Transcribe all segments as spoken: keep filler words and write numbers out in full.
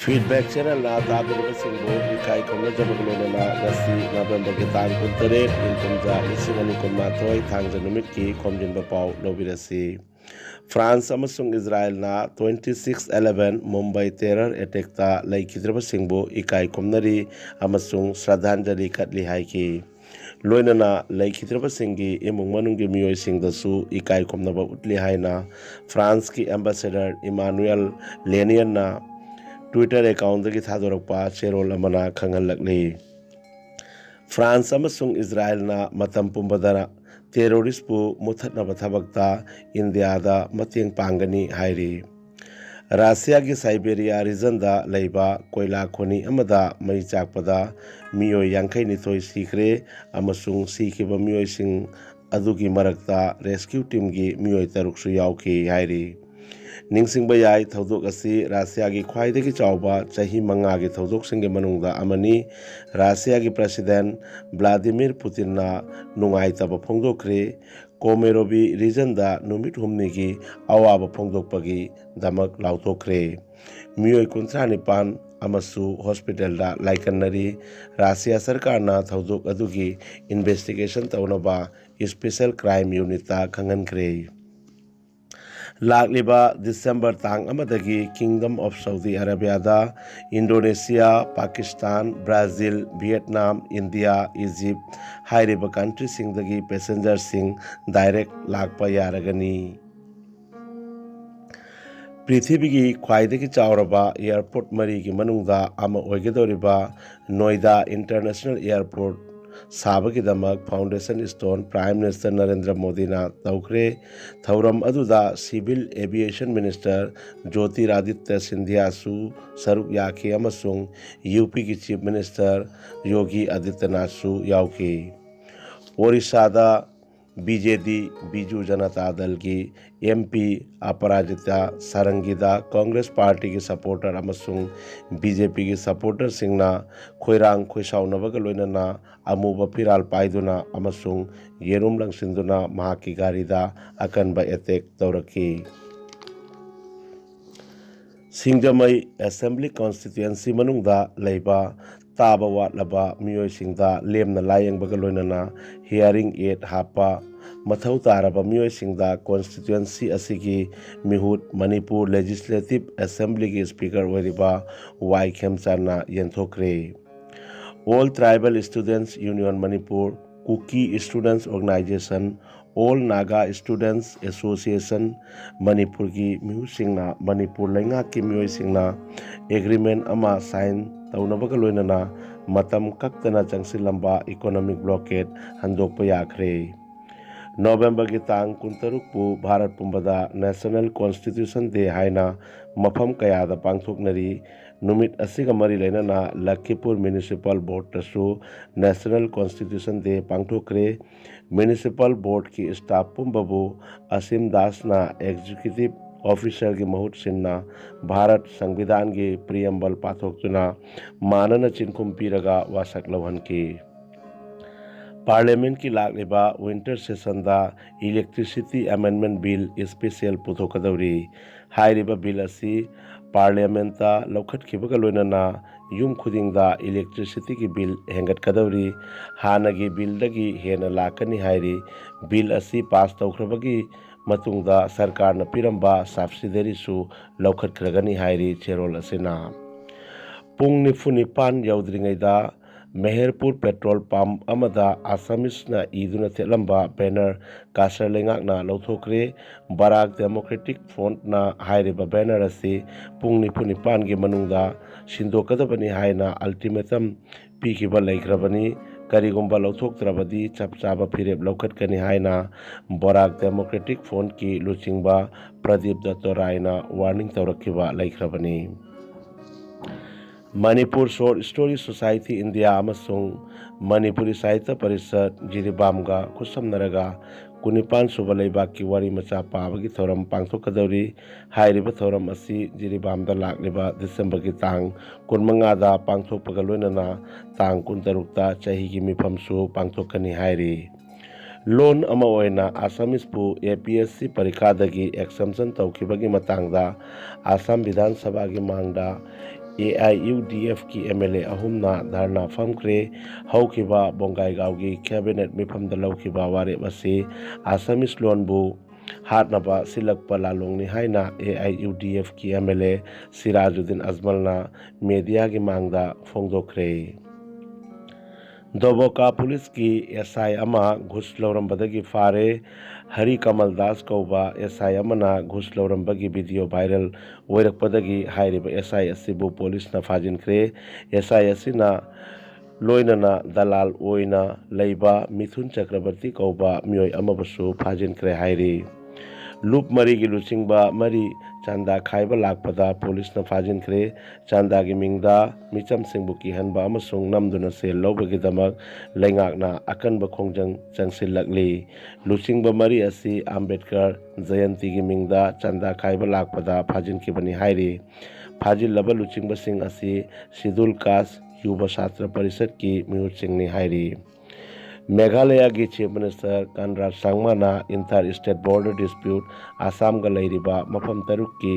Feedback Channelꯅ ꯇꯥꯕꯤꯔꯤꯕꯁꯤꯡꯕꯨ ꯏꯀꯥꯏ ꯈꯨꯝꯅꯖꯕꯒ ꯂꯣꯏꯅꯅ ꯉꯁꯤ Novemberꯒꯤ ꯇꯥꯡ ꯀꯨꯟꯇꯔꯦꯠ, ꯏꯪ ꯀꯨꯝꯖꯥ ꯂꯤꯁꯤꯡ ꯑꯅꯤ ꯀꯨꯟꯃꯥꯊꯣꯏ, ꯊꯥꯡꯖ ꯅꯨꯃꯤꯠꯀꯤ ꯈꯣꯝꯖꯤꯟꯕ ꯄꯥꯎ ꯂꯧꯕꯤꯔꯁꯤ꯫ ꯐ꯭ꯔꯥꯟꯁ ꯑꯃꯁꯨꯡ ꯏꯖꯔꯥꯌꯦꯜꯅ twenty six eleven Mumbai terror attackꯇ ꯂꯩꯈꯤꯗ꯭ꯔꯕꯁꯤꯡꯕꯨ ꯏꯀꯥꯏ ꯈꯨꯝꯅꯔꯤ ꯑꯃꯁꯨꯡ ꯁ꯭ꯔꯗꯥꯟꯖꯂꯤ ꯀꯠꯂꯤ ꯍꯥꯏꯈꯤ꯫ ꯂꯣꯏꯅꯅ ꯂꯩꯈꯤꯗ꯭ꯔꯕꯁꯤꯡꯒꯤ ꯏꯃꯨꯡ ꯃꯅꯨꯡꯒꯤ ꯃꯤꯑꯣꯏꯁꯤꯡꯗꯁꯨ ꯏꯀꯥꯏ ꯈꯨꯝꯅꯕ ꯎꯠꯂꯤ ꯍꯥꯏꯅ ꯐ꯭ꯔꯥꯟꯁꯀꯤ ambassador Emmanuel Lenienꯅ Twitter accountꯗꯒꯤ ꯊꯥꯗꯣꯔꯛꯄ ꯆꯦꯔꯣꯜ ꯑꯃꯅ ꯈꯪꯍꯜꯂꯛꯂꯤ꯫ ꯐ꯭ꯔꯥꯟꯁ ꯑꯃꯁꯨꯡ ꯏꯖꯔꯥꯌꯦꯜꯅ ꯃꯇꯝ ꯄꯨꯝꯕꯗ terroristꯄꯨ ꯃꯨꯊꯠꯅꯕ ꯊꯕꯛꯇ ꯏꯟꯗꯤꯌꯥꯗ ꯃꯇꯦꯡ ꯄꯥꯡꯒꯅꯤ ꯍꯥꯏꯔꯤ꯫ ꯔꯁꯤꯌꯥꯒꯤ Siberia regionꯗ ꯂꯩꯕ ꯀꯣꯏꯂꯥ ꯈꯣꯅꯤ ꯑꯃꯗ ꯃꯩ ꯆꯥꯛꯄꯗ ꯃꯤꯑꯣꯏ ꯌꯥꯡꯈꯩ ꯅꯤꯊꯣꯏ ꯁꯤꯈ꯭ꯔꯦ ꯑꯃꯁꯨꯡ ꯁꯤꯈꯤꯕ ꯃꯤꯑꯣꯏꯁꯤꯡ ꯑꯗꯨꯒꯤ ꯃꯔꯛꯇ rescue teamꯒꯤ ꯃꯤꯑꯣꯏ ꯇꯔꯨꯛꯁꯨ ꯌꯥꯎꯈꯤ ꯍꯥꯏꯔꯤ꯫ ꯅꯤꯡꯁꯤꯡꯕ ꯌꯥꯏ, ꯊꯧꯗꯣꯛ ꯑꯁꯤ ꯔꯁꯤꯌꯥꯒꯤ ꯈ꯭ꯋꯥꯏꯗꯒꯤ ꯆꯥꯎꯕ ꯆꯍꯤ ꯃꯉꯥꯒꯤ ꯊꯧꯗꯣꯛꯁꯤꯡꯒꯤ ꯃꯅꯨꯡꯗ ꯑꯃꯅꯤ꯫ ꯔꯁꯤꯌꯥꯒꯤ President Vladimir Putinꯅ ꯅꯨꯡꯉꯥꯏꯇꯕ ꯐꯣꯡꯗꯣꯛꯈ꯭ꯔꯦ꯫ Komerovo regionꯗ ꯅꯨꯃꯤꯠ ꯍꯨꯝꯅꯤꯒꯤ ꯑꯋꯥꯕ ꯐꯣꯡꯗꯣꯛꯄꯒꯤꯗꯃꯛ ꯂꯥꯎꯊꯣꯛꯈ꯭ꯔꯦ꯫ ꯃꯤꯑꯣꯏ ꯀꯨꯟꯊ꯭ꯔꯥ ꯅꯤꯄꯥꯟ ꯑꯃꯁꯨ hospitalꯗ ꯂꯥꯏꯀꯠꯅꯔꯤ꯫ ꯔꯁꯤꯌꯥ ꯁꯔꯀꯥꯔꯅ ꯊꯧꯗꯣꯛ ꯑꯗꯨꯒꯤ investigation ꯇꯧꯅꯕ special crime unitꯇ ꯈꯪꯍꯟꯈ꯭ꯔꯦ꯫ ꯂꯥꯛꯂꯤꯕ December ꯇꯥꯡ ꯑꯃꯗꯒꯤ Kingdom of Saudi Arabiaꯗ Indonesia, Pakistan, Brazil, Vietnam, India, Egypt ꯍꯥꯏꯔꯤꯕ countryꯁꯤꯡꯗꯒꯤ passengerꯁꯤꯡ direct ꯂꯥꯛꯄ ꯌꯥꯔꯒꯅꯤ꯫ ꯄ꯭ꯔꯤꯊꯤꯕꯤꯒꯤ ꯈ꯭ꯋꯥꯏꯗꯒꯤ ꯆꯥꯎꯔꯕ airport ꯃꯔꯤꯒꯤ ꯃꯅꯨꯡꯗ ꯑꯃ ꯑꯣꯏꯒꯗꯧꯔꯤꯕ Noida International Airport ꯁꯥꯕꯒꯤꯗꯃꯛ foundation stone Prime Minister Narendra ꯃꯣꯗꯤꯅ ꯇꯧꯈ꯭ꯔꯦ꯫ ꯊꯧꯔꯝ ꯑꯗꯨꯗ Civil Aviation Minister ꯖꯣꯇꯤꯔꯥꯗꯤꯇ꯭ꯌ ꯁꯤꯟꯙꯤꯌꯥꯁꯨ ꯁꯔꯨꯛ ꯌꯥꯈꯤ ꯑꯃꯁꯨꯡ UPꯒꯤ Chief Minister ꯌꯣꯒꯤ ꯑꯗꯤꯇ꯭ꯌꯅꯥꯊꯁꯨ ꯌꯥꯎꯈꯤ꯫ ꯑꯣꯔꯤꯁꯥꯗ BJD, ꯕꯤꯖꯨ ꯖꯅꯇꯥ ꯗꯜꯒꯤ MP ꯑꯄꯔꯥꯖꯤꯇꯥ ꯁꯥꯔꯪꯒꯤꯗ Congress partyꯒꯤ supporter ꯑꯃꯁꯨꯡ BJPꯒꯤ supporterꯁꯤꯡꯅ ꯈꯣꯏꯔꯥꯡ ꯈꯣꯏꯁꯥꯎꯅꯕꯒ ꯂꯣꯏꯅꯅ ꯑꯃꯨꯕ ꯐꯤꯔꯥꯜ ꯄꯥꯏꯗꯨꯅ ꯑꯃꯁꯨꯡ ꯌꯦꯔꯨꯝ ꯂꯪꯁꯤꯟꯗꯨꯅ ꯃꯍꯥꯛꯀꯤ ꯒꯥꯔꯤꯗ ꯑꯀꯟꯕ attack ꯇꯧꯔꯛꯈꯤ꯫ ꯁꯤꯡꯖꯃꯩ ꯑꯦꯁꯦꯝꯕ꯭ꯂꯤ ꯀꯣꯟꯁꯇꯤꯇ꯭ꯋꯦꯟꯁꯤ ꯃꯅꯨꯡꯗ ꯂꯩꯕ ꯇꯥꯕ ꯋꯥꯠꯂꯕ ꯃꯤꯑꯣꯏꯁꯤꯡꯗ ꯂꯦꯝꯅ ꯂꯥꯌꯦꯡꯕꯒ ꯂꯣꯏꯅꯅ ꯍꯤꯌꯥꯔꯤꯡ ꯑꯦꯗ ꯍꯥꯞꯄ ꯃꯊꯧ ꯇꯥꯔꯕ ꯃꯤꯑꯣꯏꯁꯤꯡꯗ ꯀꯣꯟꯁꯇꯤꯇ꯭ꯋꯦꯟꯁꯤ ꯑꯁꯤꯒꯤ ꯃꯤꯍꯨꯠ ꯃꯅꯤꯄꯨꯔ ꯂꯦꯖꯤꯁꯂꯦꯇꯤꯚ ꯑꯦꯁꯦꯝꯕ꯭ꯂꯤꯒꯤ ꯁ꯭ꯄꯤꯀꯔ ꯑꯣꯏꯔꯤꯕ ꯋꯥꯏ ꯈꯦꯝꯆꯥꯟꯅ ꯌꯦꯟꯊꯣꯛꯈ꯭ꯔꯦ꯫ All Tribal Students Union Manipur, Kuki Students Organization, All Naga Students Association ꯃꯅꯤꯄꯨꯔꯒꯤ ꯃꯤꯍꯨꯠꯁꯤꯡꯅ ꯃꯅꯤꯄꯨꯔ ꯂꯩꯉꯥꯛꯀꯤ ꯃꯤꯑꯣꯏꯁꯤꯡꯅ ꯑꯦꯒ꯭ꯔꯤꯃꯦꯟ ꯑꯃ ꯁꯥꯏꯟ ꯇꯧꯅꯕꯒ ꯂꯣꯏꯅꯅ ꯃꯇꯝ ꯀꯛꯇꯅ ꯆꯪꯁꯤꯜꯂꯝꯕ ꯏꯀꯣꯅꯣꯃꯤꯛ ꯕ꯭ꯂꯣꯀꯦꯠ ꯍꯟꯗꯣꯛꯄ ꯌꯥꯈ꯭ꯔꯦ꯫ ꯅꯣꯕꯦꯝꯕꯔꯒꯤ ꯇꯥꯡ ꯀꯨꯟꯇꯔꯨꯛꯄꯨ ꯚꯥꯔꯠ ꯄꯨꯝꯕꯗ ꯅꯦꯁꯅꯦꯜ ꯀꯣꯟꯁꯇꯤꯇ꯭ꯌꯨꯁꯟ ꯗꯦ ꯍꯥꯏꯅ ꯃꯐꯝ ꯀꯌꯥꯗ ꯄꯥꯡꯊꯣꯛꯅꯔꯤ꯫ ꯅꯨꯃꯤꯠ ꯑꯁꯤꯒ ꯃꯔꯤ ꯂꯩꯅꯅ ꯂꯈꯤꯄꯨꯔ ꯃ꯭ꯌꯨꯅꯤꯁꯤꯄꯥꯜ ꯕꯣꯔꯗꯇꯁꯨ ꯅꯦꯁꯅꯦꯜ ꯀꯣꯟꯁꯇꯤꯇ꯭ꯌꯨꯁꯟ ꯗꯦ ꯄꯥꯡꯊꯣꯛꯈ꯭ꯔꯦ꯫ ꯃ꯭ꯌꯨꯅꯤꯁꯤꯄꯥꯜ ꯕꯣꯔꯗꯀꯤ ꯁ꯭ꯇꯥꯐ ꯄꯨꯝꯕꯕꯨ ꯑꯁꯤꯝ ꯗꯥꯁꯅ ꯑꯦꯛꯖꯤꯀ꯭ꯌꯨꯇꯤꯚ ꯑꯣꯐꯤꯁꯔꯒꯤ ꯃꯍꯨꯠ ꯁꯤꯟꯅ ꯚꯥꯔꯠ ꯁꯪꯕꯤꯙꯥꯟꯒꯤ ꯄ꯭ꯔꯤꯌꯦꯝꯕꯜ ꯄꯥꯊꯣꯛꯇꯨꯅ ꯃꯥꯟꯅꯅ ꯆꯤꯟꯈꯨꯝ ꯄꯤꯔꯒ ꯋꯥꯁꯛ ꯂꯧꯍꯟꯈꯤ꯫ ꯄꯥꯔꯂꯤꯌꯥꯃꯦꯟꯠꯀꯤ ꯂꯥꯛꯂꯤꯕ ꯋꯤꯟꯇꯔ ꯁꯦꯁꯟꯗ ꯏꯂꯦꯛꯇ꯭ꯔꯤꯁꯤꯇꯤ ꯑꯦꯃꯦꯟꯗꯃꯦꯟꯠ ꯕꯤꯜ ꯁ꯭ꯄꯦꯁꯤꯌꯦꯜ ꯄꯨꯊꯣꯛꯀꯗꯧꯔꯤ꯫ ꯍꯥꯏꯔꯤꯕ ꯕꯤꯜ ꯑꯁꯤ ꯄꯥꯔꯂꯤꯌꯥꯃꯦꯟꯠꯇ ꯂꯧꯈꯠꯈꯤꯕꯒ ꯂꯣꯏꯅꯅ ꯌꯨꯝ ꯈꯨꯗꯤꯡꯗ ꯏꯂꯦꯛꯇ꯭ꯔꯤꯁꯤꯇꯤꯒꯤ ꯕꯤꯜ ꯍꯦꯟꯒꯠꯀꯗꯧꯔꯤ꯫ ꯍꯥꯟꯅꯒꯤ ꯕꯤꯜꯗꯒꯤ ꯍꯦꯟꯅ ꯂꯥꯛꯀꯅꯤ ꯍꯥꯏꯔꯤ꯫ ꯕꯤꯜ ꯑꯁꯤ ꯄꯥꯁ ꯇꯧꯈ꯭ꯔꯕꯒꯤ ꯃꯇꯨꯡꯗ ꯁꯔꯀꯥꯔꯅ ꯄꯤꯔꯝꯕ ꯁꯕꯁꯤꯗꯔꯤꯁꯨ ꯂꯧꯈꯠꯈ꯭ꯔꯒꯅꯤ ꯍꯥꯏꯔꯤ ꯆꯦꯔꯣꯜ ꯑꯁꯤꯅ꯫ ꯄꯨꯡ ꯅꯤꯐꯨ ꯅꯤꯄꯥꯟ ꯌꯧꯗ꯭ꯔꯤꯉꯩꯗ ꯃꯦꯍꯦꯔꯄꯨꯔ ꯄꯦꯇ꯭ꯔꯣꯜ ꯄꯝꯞ ꯑꯃꯗ ꯑꯁꯥꯃꯤꯁꯅ ꯏꯗꯨꯅ ꯊꯦꯠꯂꯝꯕ ꯕꯦꯅꯔ ꯀꯥꯁꯔ ꯂꯩꯉꯥꯛꯅ ꯂꯧꯊꯣꯛꯈ꯭ꯔꯦ꯫ ꯕꯔꯥꯛ ꯗꯦꯃꯣꯀ꯭ꯔꯦꯇꯤꯛ ꯐ꯭ꯔꯣꯟꯠꯅ ꯍꯥꯏꯔꯤꯕ ꯕꯦꯅꯔ ꯑꯁꯤ ꯄꯨꯡ ꯅꯤꯐꯨ ꯅꯤꯄꯥꯟꯒꯤ ꯃꯅꯨꯡꯗ ꯁꯤꯟꯗꯣꯛꯀꯗꯕꯅꯤ ꯍꯥꯏꯅ ꯑꯜꯇꯤꯃꯦꯇꯝ ꯄꯤꯈꯤꯕ ꯂꯩꯈ꯭ꯔꯕꯅꯤ꯫ ꯀꯔꯤꯒꯨꯝꯕ ꯂꯧꯊꯣꯛꯇ꯭ꯔꯕꯗꯤ ꯆꯞ ꯆꯥꯕ ꯐꯤꯔꯦꯞ ꯂꯧꯈꯠꯀꯅꯤ ꯍꯥꯏꯅ ꯕꯣꯔꯥꯛ ꯗꯦꯃꯣꯀ꯭ꯔꯦꯇꯤꯛ ꯐ꯭ꯔꯣꯟꯠꯀꯤ ꯂꯨꯆꯤꯡꯕ ꯄ꯭ꯔꯗꯤꯞ ꯗꯠꯇꯣ ꯔꯥꯏꯅ ꯋꯥꯔꯅꯤꯡ ꯇꯧꯔꯛꯈꯤꯕ ꯂꯩꯈ꯭ꯔꯕꯅꯤ꯫ Manipur short story society India ꯑꯃꯁꯨꯡ ꯃꯅꯤꯄꯨꯔꯤ ꯁꯥꯍꯤꯇ꯭ꯌ ꯄꯔꯤꯁꯠ ꯖꯤꯔꯤꯕꯥꯝꯒ ꯈꯨꯠꯁꯝꯅꯔꯒ ꯀꯨꯟꯅꯤꯄꯥꯟ ꯁꯨꯕ ꯂꯩꯕꯥꯛꯀꯤ ꯋꯥꯔꯤ ꯃꯆꯥ ꯄꯥꯕꯒꯤ ꯊꯧꯔꯝ ꯄꯥꯡꯊꯣꯛꯀꯗꯧꯔꯤ꯫ ꯍꯥꯏꯔꯤꯕ ꯊꯧꯔꯝ ꯑꯁꯤ ꯖꯤꯔꯤꯕꯥꯝꯗ ꯂꯥꯛꯂꯤꯕ ꯗꯤꯁꯦꯝꯕꯔꯒꯤ ꯇꯥꯡ ꯀꯨꯟꯃꯉꯥꯗ ꯄꯥꯡꯊꯣꯛꯄꯒ ꯂꯣꯏꯅꯅ ꯇꯥꯡ ꯀꯨꯟꯇꯔꯨꯛꯇ ꯆꯍꯤꯒꯤ ꯃꯤꯐꯝꯁꯨ ꯄꯥꯡꯊꯣꯛꯀꯅꯤ ꯍꯥꯏꯔꯤ꯫ ꯂꯣꯟ ꯑꯃ ꯑꯣꯏꯅ ꯑꯁꯥꯃꯤꯁꯄꯨ ꯑꯦ ꯄꯤ ꯑꯦꯁ ꯁꯤ ꯄꯔꯤꯈꯥꯗꯒꯤ ꯑꯦꯛꯁꯝꯁꯟ ꯇꯧꯈꯤꯕꯒꯤ ꯃꯇꯥꯡꯗ ꯑꯁꯥꯝ ꯕꯤꯙꯥꯟ ꯁꯚꯥꯒꯤ ꯃꯥꯡꯗ ꯑꯦ ꯑꯥꯏ ꯌꯨ ꯗꯤ ꯑꯦꯐꯀꯤ ꯑꯦꯝ ꯑꯦꯜ ꯑꯦ ꯑꯍꯨꯝꯅ ꯙꯔꯅꯥ ꯐꯝꯈ꯭ꯔꯦ꯫ ꯍꯧꯈꯤꯕ ꯕꯣꯡꯒꯥꯏꯒꯥꯎꯒꯤ ꯀꯦꯕꯤꯅꯦꯠ ꯃꯤꯐꯝꯗ ꯂꯧꯈꯤꯕ ꯋꯥꯔꯦꯞ ꯑꯁꯤ ꯑꯁꯥꯃꯤꯁ ꯂꯣꯟꯕꯨ ꯍꯥꯠꯅꯕ ꯁꯤꯜꯂꯛꯄ ꯂꯥꯂꯣꯡꯅꯤ ꯍꯥꯏꯅ ꯑꯦ ꯑꯥꯏ ꯌꯨ ꯗꯤ ꯑꯦꯐꯀꯤ ꯑꯦꯝ ꯑꯦꯜ ꯑꯦ ꯁꯤꯔꯥꯖꯨꯗꯤꯟ ꯑꯖꯃꯜꯅ ꯃꯦꯗꯤꯌꯥꯒꯤ ꯃꯥꯡꯗ ꯐꯣꯡꯗꯣꯛꯈ꯭ꯔꯦ꯫ ꯗꯣꯕꯣꯀꯥ ꯄꯨꯂꯤꯁꯀꯤ ꯑꯦꯁ ꯑꯥꯏ ꯑꯃ ꯘꯨꯁ ꯂꯧꯔꯝꯕꯗꯒꯤ ꯐꯥꯔꯦ꯫ ꯍꯔꯤ ꯀꯃꯜ ꯗꯥꯁ ꯀꯧꯕ ꯑꯦꯁ ꯑꯥꯏ ꯑꯃꯅ ꯘꯨꯁ ꯂꯧꯔꯝꯕꯒꯤ ꯚꯤꯗꯤꯑꯣ ꯚꯥꯏꯔꯦꯜ ꯑꯣꯏꯔꯛꯄꯗꯒꯤ ꯍꯥꯏꯔꯤꯕ ꯑꯦꯁ ꯑꯥꯏ ꯑꯁꯤꯕꯨ ꯄꯨꯂꯤꯁꯅ ꯐꯥꯖꯤꯟꯈ꯭ꯔꯦ꯫ ꯑꯦꯁ ꯑꯥꯏ ꯑꯁꯤꯅ ꯂꯣꯏꯅꯅ ꯗꯂꯥꯜ ꯑꯣꯏꯅ ꯂꯩꯕ ꯃꯤꯊꯨꯟ ꯆꯀ꯭ꯔꯕꯔꯇꯤ ꯀꯧꯕ ꯃꯤꯑꯣꯏ ꯑꯃꯕꯨꯁꯨ ꯐꯥꯖꯤꯟꯈ꯭ꯔꯦ ꯍꯥꯏꯔꯤ꯫ ꯂꯨꯞ ꯃꯔꯤꯒꯤ ꯂꯨꯆꯤꯡꯕ ꯃꯔꯤ ꯆꯥꯟꯗꯥ ꯈꯥꯏꯕ ꯂꯥꯛꯄꯗ ꯄꯨꯂꯤꯁꯅ ꯐꯥꯖꯤꯟꯈ꯭ꯔꯦ꯫ ꯆꯥꯟꯗꯥꯒꯤ ꯃꯤꯡꯗ ꯃꯤꯆꯝꯁꯤꯡꯕꯨ ꯀꯤꯍꯟꯕ ꯑꯃꯁꯨꯡ ꯅꯝꯗꯨꯅ ꯁꯦꯜ ꯂꯧꯕꯒꯤꯗꯃꯛ ꯂꯩꯉꯥꯛꯅ ꯑꯀꯟꯕ ꯈꯣꯡꯖꯪ ꯆꯪꯁꯤꯜꯂꯛꯂꯤ꯫ ꯂꯨꯆꯤꯡꯕ ꯃꯔꯤ ꯑꯁꯤ ꯑꯝꯕꯦꯗꯀꯔ ꯖꯌꯟꯇꯤꯒꯤ ꯃꯤꯡꯗ ꯆꯥꯟꯗꯥ ꯈꯥꯏꯕ ꯂꯥꯛꯄꯗ ꯐꯥꯖꯤꯟꯈꯤꯕꯅꯤ ꯍꯥꯏꯔꯤ꯫ ꯐꯥꯖꯤꯜꯂꯕ ꯂꯨꯆꯤꯡꯕꯁꯤꯡ ꯑꯁꯤ ꯁꯤꯗꯨꯜ ꯀꯥꯁ ꯌꯨꯕ ꯁꯥꯇ꯭ꯔ ꯄꯔꯤꯁꯠꯀꯤ ꯃꯤꯍꯨꯠꯁꯤꯡꯅꯤ ꯍꯥꯏꯔꯤ꯫ ꯃꯦꯘꯥꯂꯌꯥꯒꯤ ꯆꯤꯐ ꯃꯤꯅꯤꯁꯇꯔ ꯀꯟꯔꯥꯗ ꯁꯪꯃꯥꯅ ꯏꯟꯇꯔ ꯁ꯭ꯇꯦꯠ ꯕꯣꯔꯗꯔ ꯗꯤꯁꯄ꯭ꯌꯨꯠ ꯑꯁꯥꯝꯒ ꯂꯩꯔꯤꯕ ꯃꯐꯝ ꯇꯔꯨꯛꯀꯤ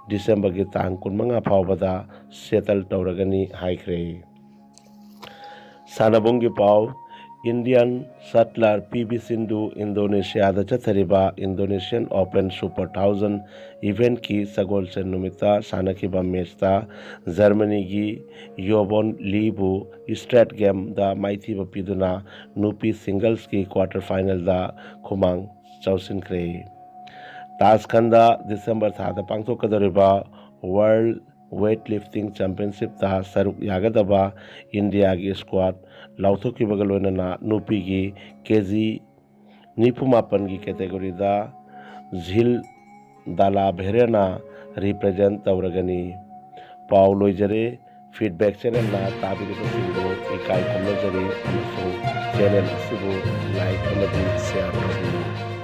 ꯗꯤꯁꯦꯝꯕꯔꯒꯤ ꯇꯥꯡ ꯀꯨꯟꯃꯉꯥ ꯐꯥꯎꯕꯗ ꯁꯦꯇꯜ ꯇꯧꯔꯒꯅꯤ ꯍꯥꯏꯈ꯭ꯔꯦ꯫ ꯁꯥꯟꯅꯕꯨꯡꯒꯤ ꯄꯥꯎ꯫ ꯏꯟꯗꯤꯌꯥꯟ ꯁꯠꯂꯔ ꯄꯤ ꯚꯤ ꯁꯤꯟꯙꯨ ꯏꯟꯗꯣꯅꯦꯁꯤꯌꯥꯗ ꯆꯠꯊꯔꯤꯕ ꯏꯟꯗꯣꯅꯦꯁꯤꯌꯥꯟ ꯑꯣꯄꯟ ꯁꯨꯄꯔ ꯊꯥꯎꯖꯟ ꯏꯚꯦꯟꯠꯀꯤ ꯁꯒꯣꯜꯁꯦꯟ ꯅꯨꯃꯤꯠꯇ ꯁꯥꯟꯅꯈꯤꯕ ꯃꯦꯆꯇ ꯖꯔꯃꯅꯤꯒꯤ ꯌꯣꯕꯣꯟ ꯂꯤꯕꯨ ꯁ꯭ꯇ꯭ꯔꯦꯠ ꯒꯦꯝꯗ ꯃꯥꯏꯊꯤꯕ ꯄꯤꯗꯨꯅ ꯅꯨꯄꯤ ꯁꯤꯡꯒꯜꯁꯀꯤ ꯀ꯭ꯋꯥꯔꯇꯔ ꯐꯥꯏꯅꯦꯜꯗ ꯈꯨꯃꯥꯡ ꯆꯥꯎꯁꯤꯟꯈ꯭ꯔꯦ꯫ ꯇꯥꯁꯈꯟꯗ ꯗꯤꯁꯦꯝꯕꯔ ꯊꯥꯗ ꯄꯥꯡꯊꯣꯛꯀꯗꯧꯔꯤꯕ ꯋꯥꯔꯜ ꯋꯦꯠ ꯂꯤꯐꯇꯤꯡ ꯆꯦꯝꯄꯤꯌꯟꯁꯤꯞꯇ ꯁꯔꯨꯛ ꯌꯥꯒꯗꯕ ꯏꯟꯗꯤꯌꯥꯒꯤ ꯁ꯭ꯀ꯭ꯋꯥꯠ ꯂꯥꯎꯊꯣꯛꯈꯤꯕꯒ ꯂꯣꯏꯅꯅ ꯅꯨꯄꯤꯒꯤ ꯀꯦ ꯖꯤ ꯅꯤꯐꯨ ꯃꯥꯄꯟꯒꯤ ꯀꯦꯇꯦꯒꯣꯔꯤꯗ ꯖꯤꯜ ꯗꯥꯂꯥ ꯚꯦꯔꯦꯅ ꯔꯤꯄ꯭ꯔꯖꯦꯟ ꯇꯧꯔꯒꯅꯤ꯫ ꯄꯥꯎ ꯂꯣꯏꯖꯔꯦ꯫ ꯐꯤꯗꯕꯦꯛ ꯆꯦꯅꯦꯜꯅ ꯇꯥꯕꯤꯔꯤꯕꯁꯤꯡꯕꯨ ꯏꯀꯥꯏ ꯈꯨꯝꯅꯖꯔꯤ ꯑꯃꯁꯨꯡ ꯆꯦꯅꯦꯜ ꯑꯁꯤꯕꯨ ꯂꯥꯏꯛ ꯑꯃꯗꯤ ꯁꯤꯌꯥꯔ ꯇꯧꯕꯤꯌꯨ꯫